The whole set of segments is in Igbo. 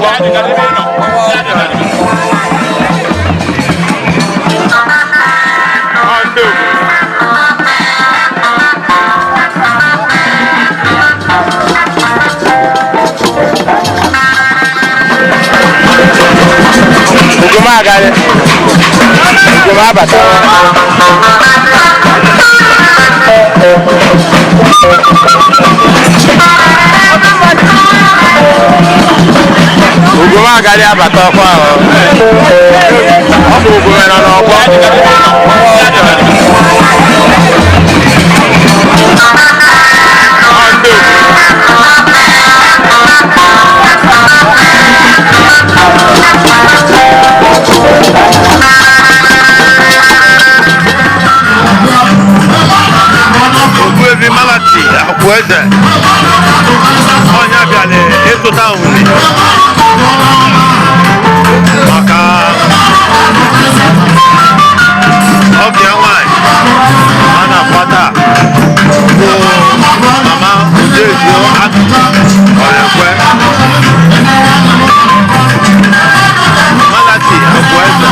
N'ọgbọ. Ọ ndị obodo. Ugoma agaghị. Ugoma abatawa. Ugoma agaghị abata ọkwa ahụ. Ọ bụ ugome nọ n'ọgbọ. Ọ ndị obodo. Ogbuefi Malaki Akwụeze ọnya bịara ịzụta uli maka ọbịa nwanyị a na-akwa taa bụ Mama Udeji Ọyakwe Malaki Akwụeze.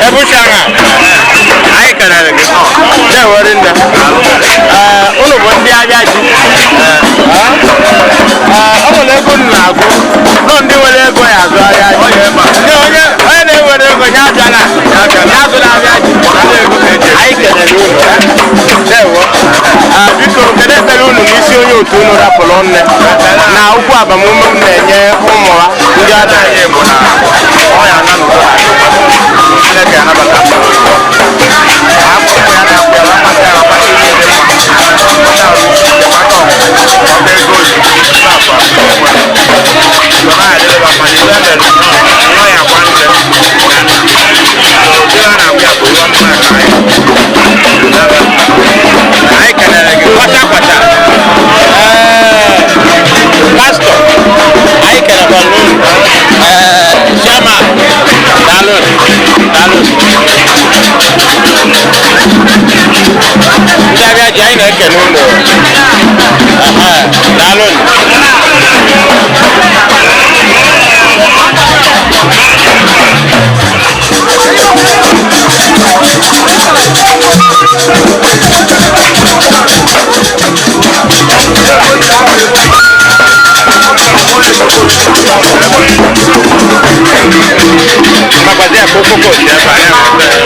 Ebuchara, anyị kelere gị. Ndewo rinne. Ee, unu bụ ndị ahịa ji. Ee, ọ nwere ego unu na-agụ. Nọ ndị nwere ego ya azụ ahịa ji. Ndị onye onye na-enwere ego ya abịala. Ya azụla ahịa ji. Anyị kelere unu. Ndewo. Ee, biko kedu ekpere unu n'isi onye otu unu rapụrụ nne na okwu agbamume m na-enye ụmụ ha ndị ọ Anyị bụ na ọ ya ana n'udo na Chineke anabata mmadụ. Akwụkwọ ya na-akwụ ya mmasị ya mmasị ihe dị mma. Ọ na-arụ isi ike maka ọmụmụ. Ọba ego ozugbo na-akụ akụ enwe. Sọ na adịrị ba mana iwe mere nọ ya kwa nne na ndị. Ụdị a na-akwụ ya bụ nwa mma ka anyị. Anyị kelere gị kwacha kwacha. Ee, pastọ, anyị kelekwara unu. Ee, chairman, daalụ, daalụ. Ndị abịa ji anyị na-ekele unu. Ehe, daalụ. Mgbagbazi akpa okpoko si ebe a ya nweta.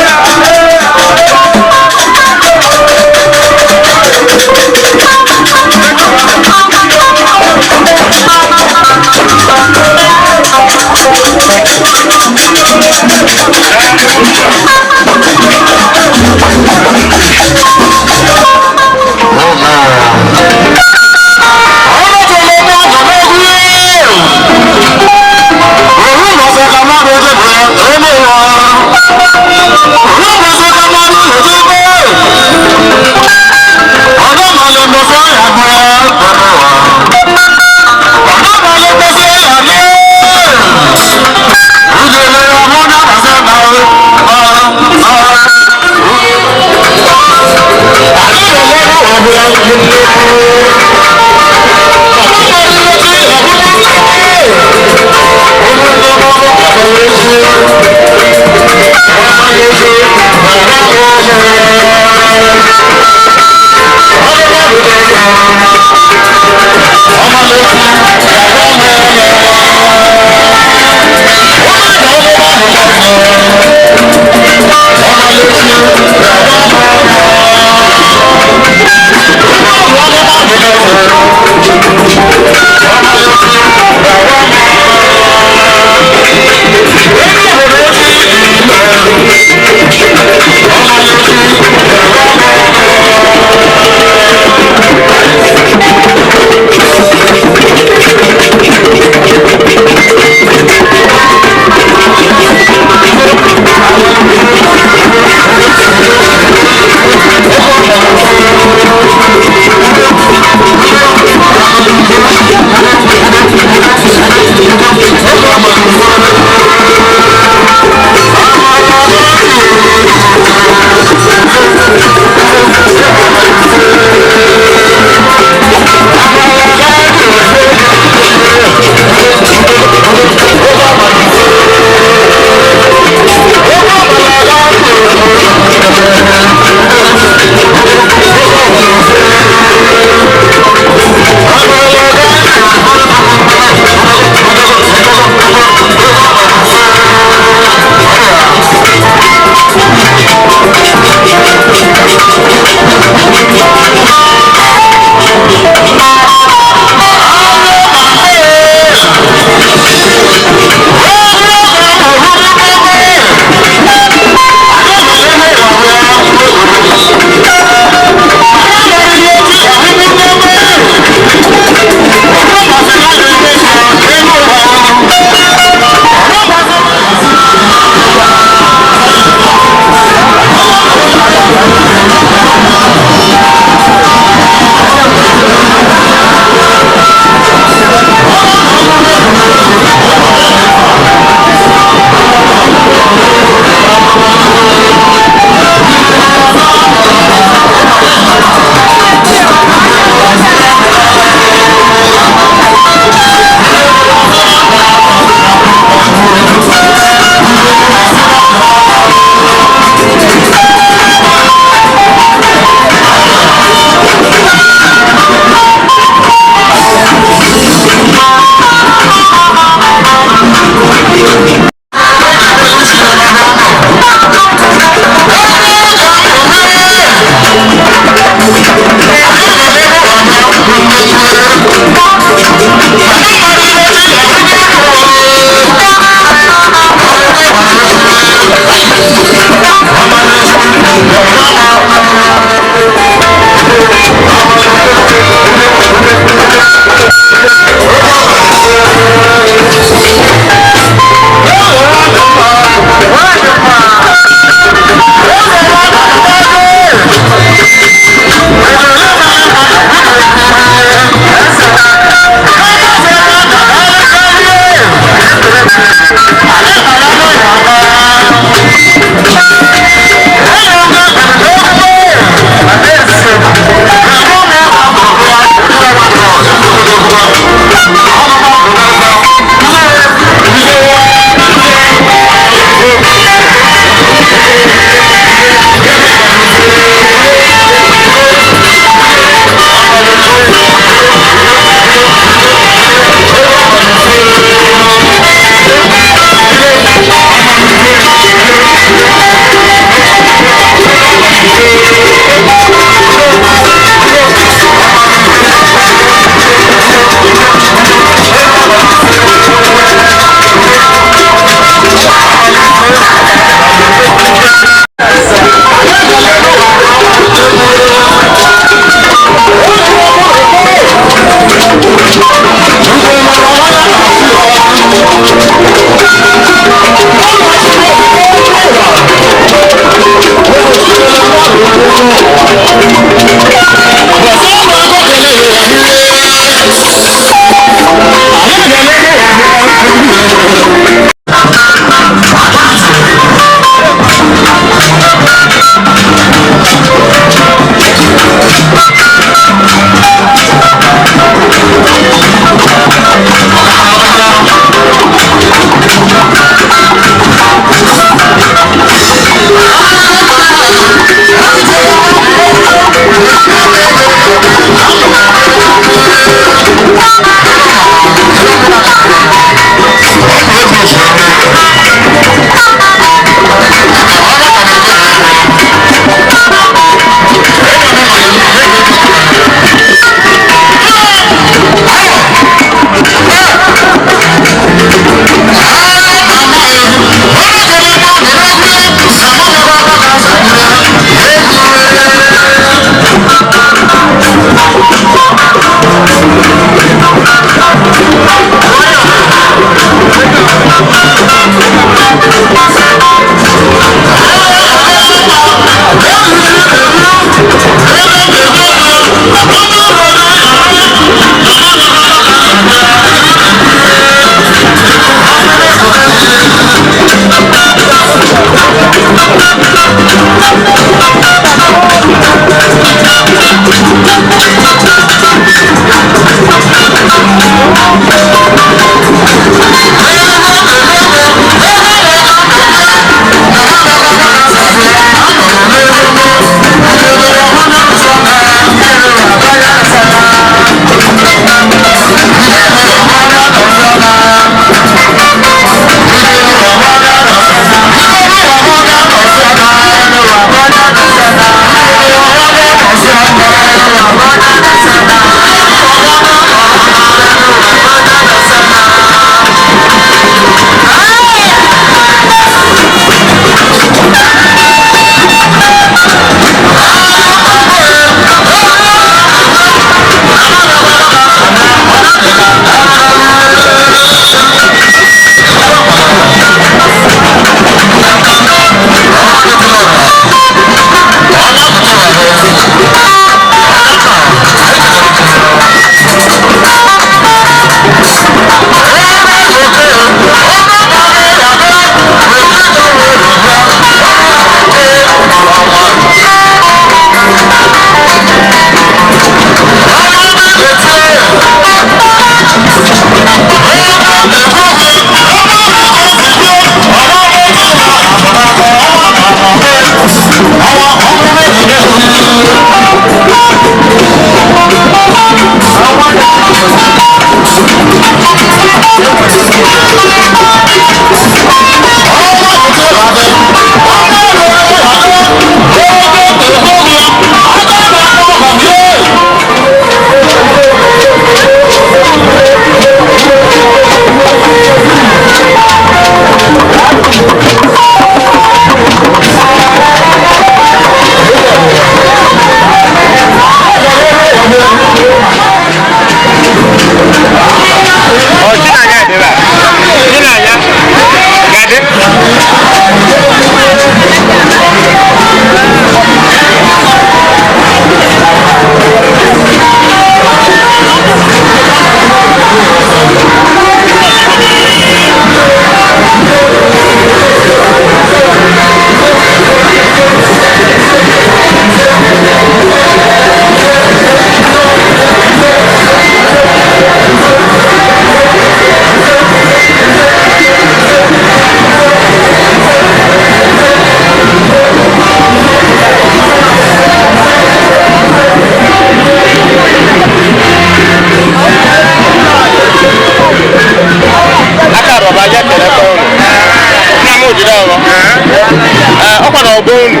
Ọkwa na ọgbọ unu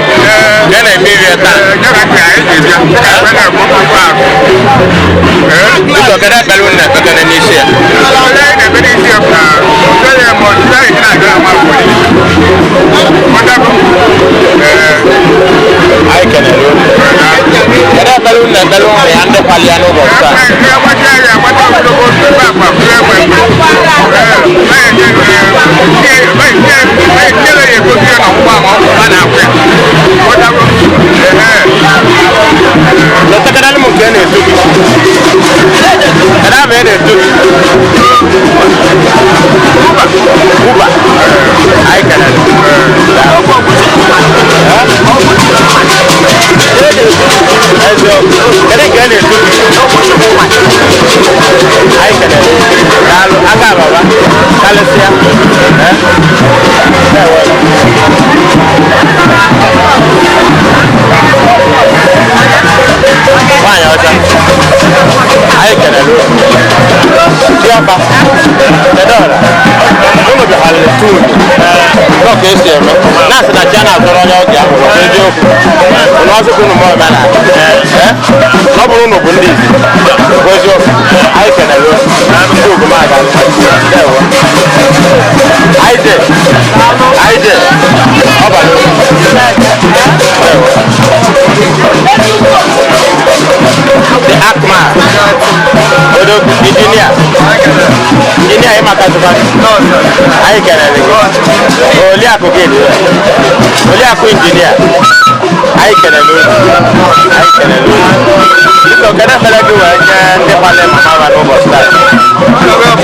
ya na-eme ihe taa. Biko, kedu ekpere unu na-ekpekere n'isi ya? Anyị kelere unu. Kedu ekpere unu na-ekpere ụmụ ya ndị kwali ya n'ụbọchị taa? Lọtakara m nke na-eto gị. Kedu ama ị na-eto gị? Uba. Anyị kelere. Eziokwu. Kedu nke na-eto gị? Anyị kelere. Daalụ. Aka baba. Kalịsịa. Ndewo. Nwaanyị ọcha. Anyị kelere unu. Diọkpa. Kedu ọra? Unu bịakwara etu unu. Nọ ka esi eme. Na-asị na chi a na-azọrọ onye ọgị ahụ ọ bụ eziokwu. Unu ọsịkwa unu ma omenala. Na ọ bụrụ unu bụ ndị izi. Bụ eziokwu. Anyị kelere unu. Ndị Ogumaga. Ndewo. Anyị je. Anyị je. Ọ bara uru. Ndewo. The Akma. Odogwu injinia. Injinia ị maka zụkwa. Anyị kelere gị. Oliakụ gị dị ya. Oliakụ injinia. Anyị kelere unu. Anyị kelere unu. Biko, kedu ekpere gị wee nye ndị kwale mama ha n'ụbọchị taa?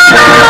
Thank you.